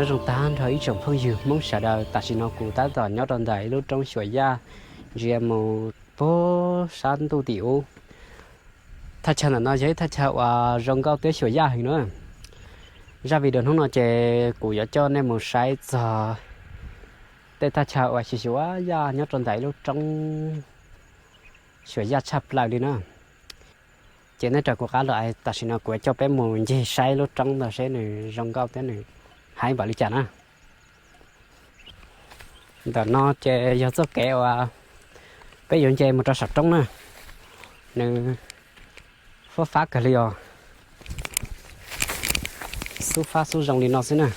Zoo tag nrho ib tsoom phooj ywg Hmoob sawv daws, tam sim no kuv tab tom nyob rau ntawm ib lub roob xyuas yaj ntsia mus puag sab ntuj tim ub. Thaj chaw ntawm no yog ib thaj chaw uas zoo nkauj thiab xyuas yaj heev na. Zaj video hnub no ces kuv yuav coj nej mus saib txog tej thaj chaw uas xyuas xyuas yaj nyob rau ntawm ib lub roob xyuas yaj tshaj plaws li na. Ces nej raws kuv qab los, tam sim no kuv yuav coj peb mus ncig saib lub roob ntawd seb nws zoo nkauj thiab nws haib npaum li cas na. Ntawm no ces yog txoj kev uas peb yuav nce mus rau saum roob na. Nws fab fab kawg li os. Xub fab xub zoo li no xwb na.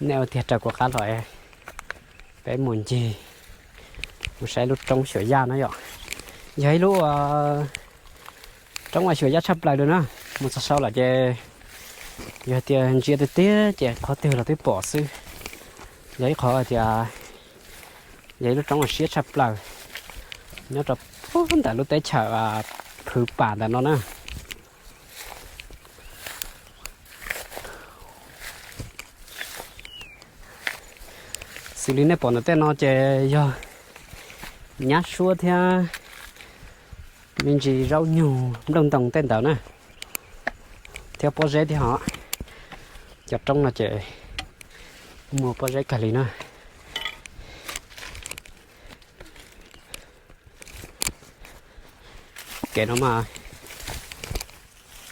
Nej ua tiag raws kuv qab los, peb mus ncig mus saib lub roob xyuas yaj no yom. Yog ib lub roob uas xyuas yaj tshaj plaws li na. Mus txog saud lawm ces yog tias ntsia tiag tiag ces qhov twg los twb pom xwb. Yog ib qhov tias yog ib lub roob uas siab tshaj plaws nyob rau puag ntawm lub teb chaws Phwv Pas ntawm no na. Xws li nej pom ntawm tej no ces yog nyab suab thiab me ntsis zaub nyug nplooj ntoo tej ntawd na, thiab pob zeb thiab hos. Cov roob no ces muaj pob zeb kawg li na. Kev no mas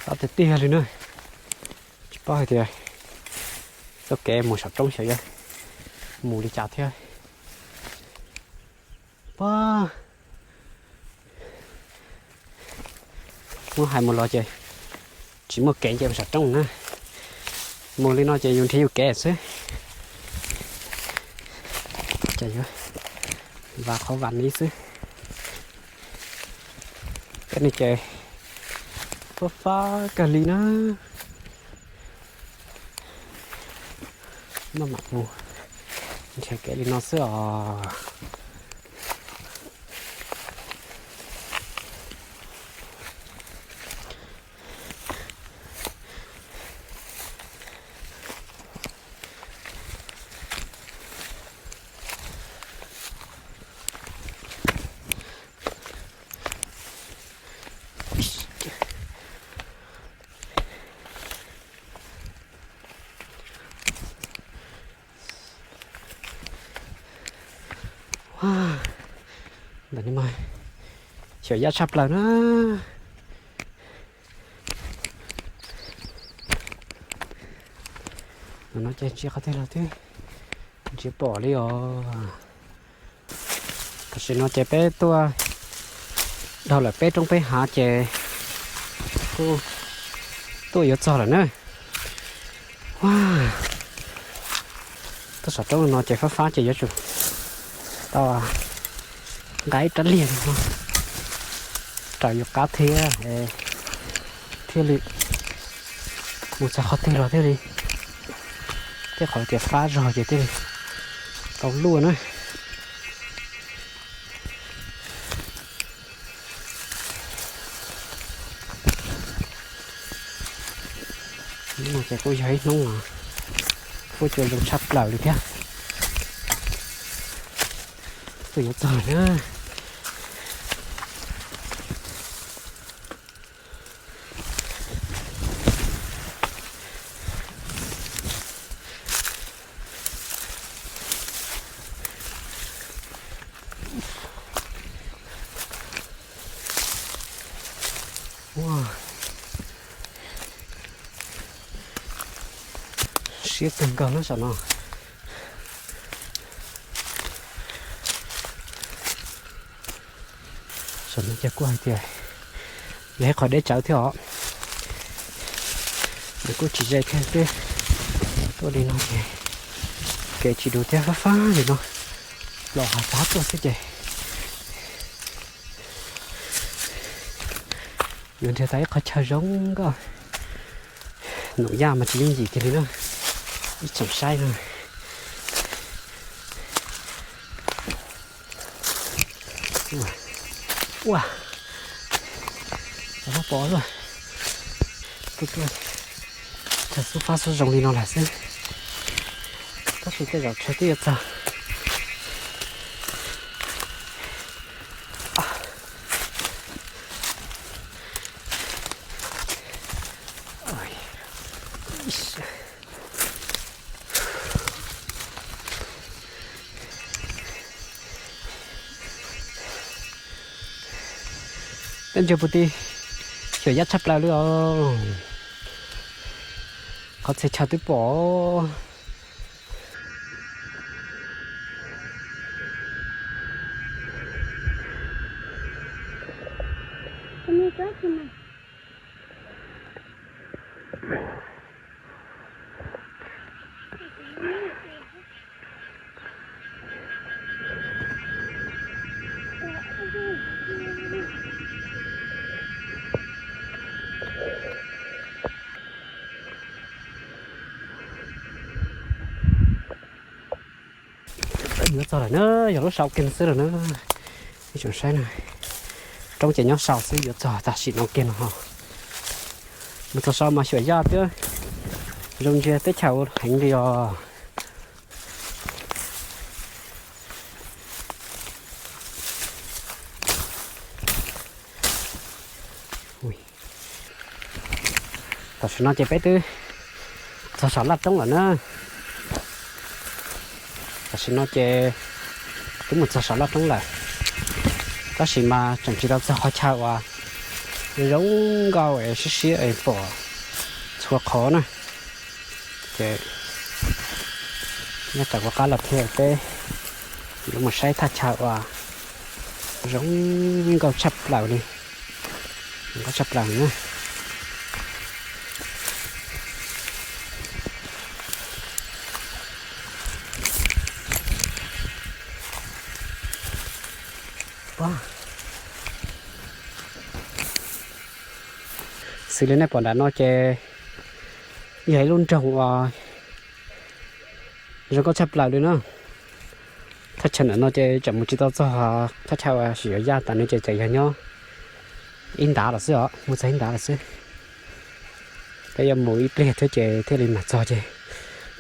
fab tiag tiag li na. Tsis paub hais tias txoj kev mus saum roob xyuas yaj mus li cas thiab. Pab, muab hais mus los ces tsis muaj kev nce mus saum roob na. Mus li no ces yus nrhiav yus kev xwb. Ces yuav vas qhov vas ni xwb. Peb no ces fab fab kawg li na. Maj mam mus nrhiav kev li no xwb os. Ntawm no mas xyuas yaj tshaj plaws na. Ntawm no ces ntsia qhov twg los twb ntsia pom li os. Tam sim no ces peb tuaj dhau lawm peb roob peb hav ces kuj tuaj yuav txog lawm na. Tuaj saum roob no ces fab fab ces yuav tsum tau nqa ib rab liag li no raws yus qab thiab, thiaj li mus txog qhov twg los thiaj li, tej qhov tias fab zog ces thiaj li tau luaj na. Hnub no ces kuj yog ib hnub uas kuj cua zoo tshaj plaws li thiab. Kuj yuav txog na. Siab kawg nkaus na saum no. Saum no ces kuj hais tias yog ib qhov deb tsawv thiab os. Nws kuj tsis ze thiab, tuaj li no ces kev tsis dub thiab, fab fab li no los hav pab tuaj xwb ces yuav nrhiav tau ib qhov chaw zoo nkauj. Num yaj mas tsis yooj yim kiag li na. Ib tsoom saib no, Ua, txog pom xwb, tuaj tuaj, txog xub fab xub zoo li no lawm xwb, tab sis tej zaum tsawg twb yuav txog. Peb ntsia puag tid, xyuas yaj tshaj plaws li os. Qhov txhia chaw twb pom. Yuav txog lawm na, yog lub saum kiag no xwb lawm na. Ib tsoom saib na, roob ces nyob saum xwb, yuav txog tam sim no kiag no. Mus txog saum mas xyuas yaj thiab zoo ntsia teb chaws heev li os. Tam sim no ces peb twb txog saum laj roob lawm na. Tam sim no ces twb mus txog saum laj roob lawm, tab sis mas tseem tsis tau txog qhov chaw uas zoo nkauj es siab siab es pom txhua qhov na. Ces nyob rau kuv qab los thiab peb yuav mus saib thaj chaw uas zoo nkauj tshaj plaws li, zoo nkauj tshaj plaws na. Xws li nej pom nram no ces yog ib lub nroog uas zoo nkauj tshaj plaws li na. Thaj chaw ntawm no ces tseem mus tsis tau txog thaj chaw uas xyuas yaj tas no ces tseem yog nyob ib ntav los xwb os, mus txog ib ntav los xwb. Peb yuav mus ib pliag thiab ces thiaj li mam txog ces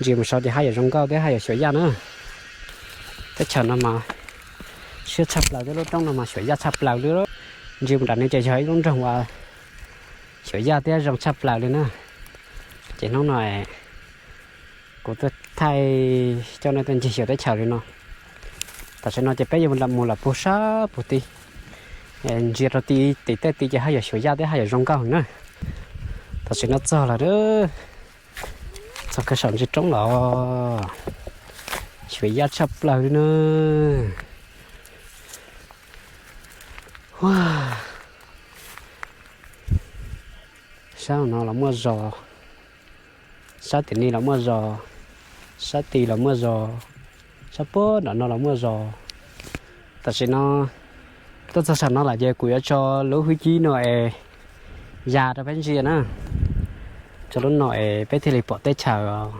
ntsia mus saud ces haj yam zoo nkauj thiab haj yam xyuas yaj na. Teb chaws no mas siab tshaj plaws thiab lub roob no mas xyuas yaj tshaj plaws li. Ntsia mus nram no ces yog ib lub nroog uas xyuas yaj thiab zoo tshaj plaws li na. Ces hnub no kuv tuaj thaij coj nej tuaj ncig xyuas teb chaws li no. Tam sim no ces peb yuav mus lawm puag sab puag tid, ntsia rau tim tej tid ces haj yam xyuas yaj thiab haj yam zoo nkauj heev na. Tam sim no txog lawm, txog kiag saum ntsis roob lawm, xyuas yaj tshaj plaws li na. Sab no los muaj zos, sab tim no los muaj zos, sab tid los muaj zos, sab puag nram no los muaj zos. Tam sim no tuaj txog saum no lawm ces kuv yuav tso lub hwj chim no es ya rau peb ntsia na, tso lub no es peb thiaj li pom teb chaws os.